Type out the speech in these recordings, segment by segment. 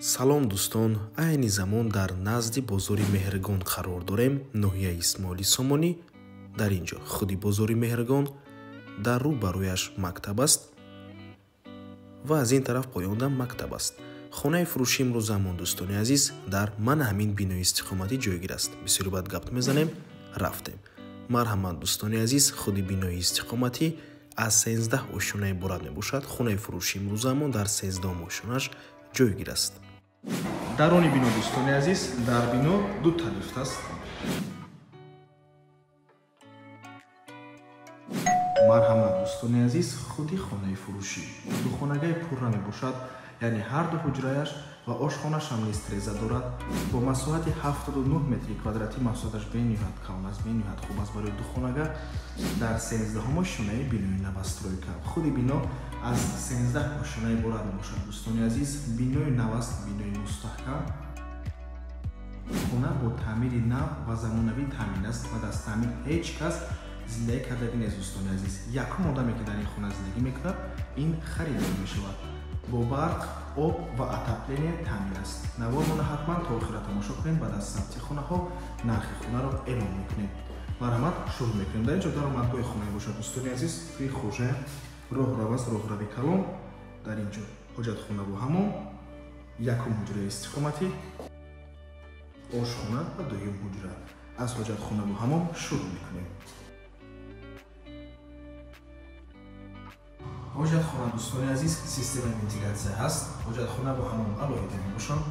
Салом дӯстон, айни замон дар назди бозори Меҳргон қарор дорем, ноҳияи Исмоили Сомонӣ. Дар ин ҷо худи бозори Меҳргон, дар рӯ барояш мактаб аст ва аз ин тараф поёнда мактаб аст. Хонаи фурӯши имрӯзамон, дӯстони азиз, дар мана ҳамин бинои истиқоматӣ ҷойгир аст. Бисёри баъд гап мезанем, рафтем. Марҳамат, дӯстони азиз, худи бинои истиқоматӣ аз 13 ошёна иборат мебошад. Хонаи фурӯши имрӯзамон дар 13 ошёнаш ҷойгир аст. Дарони бино, дӯстони азиз, дар бино дута лифт аст. Марҳамат, дӯстони азиз, худи хонаи фурӯшӣ духонагаи пурра мебошад, яъне ҳар ду ҳуҷраяш ва ошхонаш ҳам низ треза дорад. Бо масоҳати 79 метри квадратӣ масоҳаташ бениҳоят калон аст, бениҳоят хуб аст барои духонага. Дар 13 ошёнаи бинои новостройка. Худи бино аз 13 ошёна иборат мебошад, дӯстони азиз. Бинои нав аст, бинои мустаҳкам. Хона бо таъмири нав ва замонавӣ таъмин аст ва дар таъмир ҳеҷ кас зиндагӣ кардагӣ нест, дӯстони азиз. Якум одаме, ки дар ин хона зиндагӣ мекунад, ин харидор мешавад. Бо барқ, об ва отопление таъмин аст. Навормона ҳатман то охира тамошо кунед, баъд аз сабти хонаҳо нархи хонаро эълон мекунем. Марҳамат, шурӯъ мекунем. Дар ин ҷо даромадгоҳи хона бошад, дӯстони азиз. Прихожая, роҳрав аст, роҳрави калон. Дар ин ҷо ҳоҷатхона бо ҳамом, якум ҳуҷраи истиқоматӣ, ошхона ва дуюм ҳуҷра. Аз ҳоҷатхона бо ҳамом шурӯъ мекунем. Ҳоҷатхона, дӯстони азиз, системаи вентилятсия ҳаст. Ҳоҷатхона бо ҳамом алоҳида мебошанд.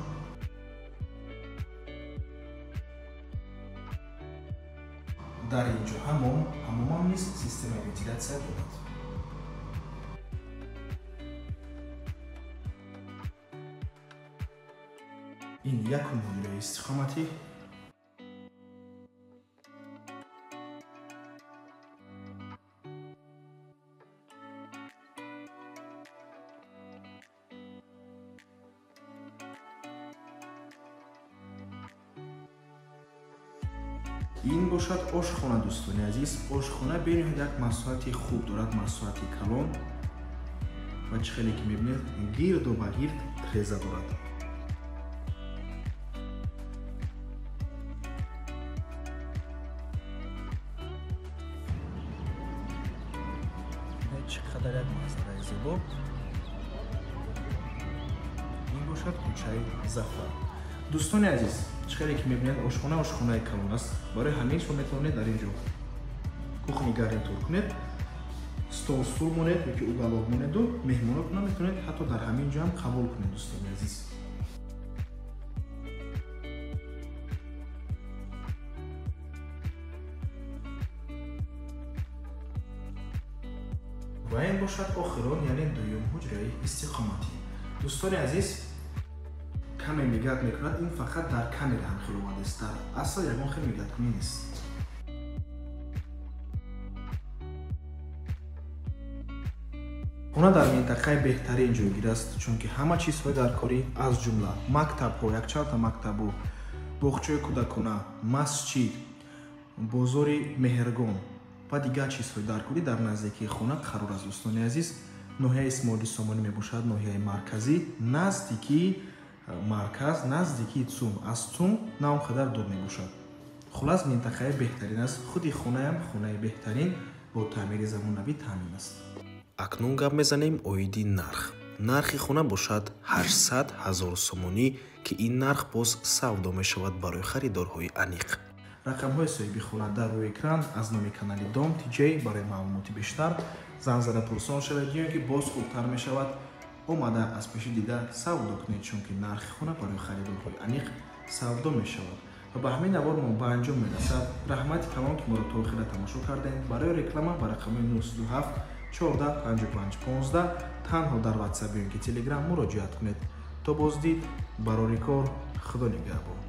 Дар ин ҷо ҳамом, ҳамомам низ системаи вентилятсия дорад. Ин якум ҳуҷраи истиқоматӣ. Ин бошад ошхона, дӯстони азиз. Ошхона бениҳоят як масоҳати хуб дорад, масоҳати калон ва чӣ хеле ки мебинед, гирду ба гирд треза дорад. Чӣ қадар як манзараи зебо. Ин бошад кӯчаи Зафар. Дӯстони азиз, чӣ хеле ки мебинед, ошхона ошхонаи калон аст. Барои ҳамин шумо метавонед дар ин ҷо кухни гарнитур кунед, стол стул монед ёки уголок монеду меҳмонотона метавонед ҳатто дар ҳамин ҷо ҳам қабул кунед, дӯстони азиз. Ва ин бошад охирон, яъне дуюм ҳуҷраи истиқоматӣ. Дӯстони азиз, каме мигат мекунад, ин фақат дар камера ҳам хел омадааст, дар асл ягон хел мигаткунӣ нест. Хона дар минтақаи беҳтарин ҷойгир аст, чунки ҳама чизҳои даркорӣ, аз ҷумла мактабҳо, якчандта мактабу, боғчаи кӯдакона, масҷид, бозори Меҳргон ва дигар чизҳои даркорӣ дар наздикии хона қарор аст, дӯстони азиз. Ноҳияи Исмоили Сомонӣ мебошад, ноҳияи марказӣ, наздикии марказ, наздикии ЦУМ. Аз ЦУМ на он қадар дур мебошад. Хулас, минтақаи беҳтарин аст. Худи хонаям хонаи беҳтарин бо таъмири замонавӣ таъмин аст. Акнун гап мезанем оиди нарх. Нархи хона бошад 800 000 сомонӣ, ки ин нарх боз савдо мешавад барои харидорҳои аниқ. Рақамҳои соҳиби хона дар рӯи экран аз номи канали Дом ТЖ. Барои маълумоти бештар занг зада пурсон шавед, ё ин ки боз хубтар мешавад омада аз пеши дида савдо кунед, чунки нархи хона барои харидорҳои аниқ савдо мешавад. Ва ба ҳамин навор мо ба анҷом мерасад. Раҳмати калон, ки моро то охира тамошо кардем. Барои реклама ба рақами 907 14 55 15 танҳо дар WhatsApp ё ин ки Telegram муроҷиат кунед. То боздид, барори кор, Худо нигаҳбон.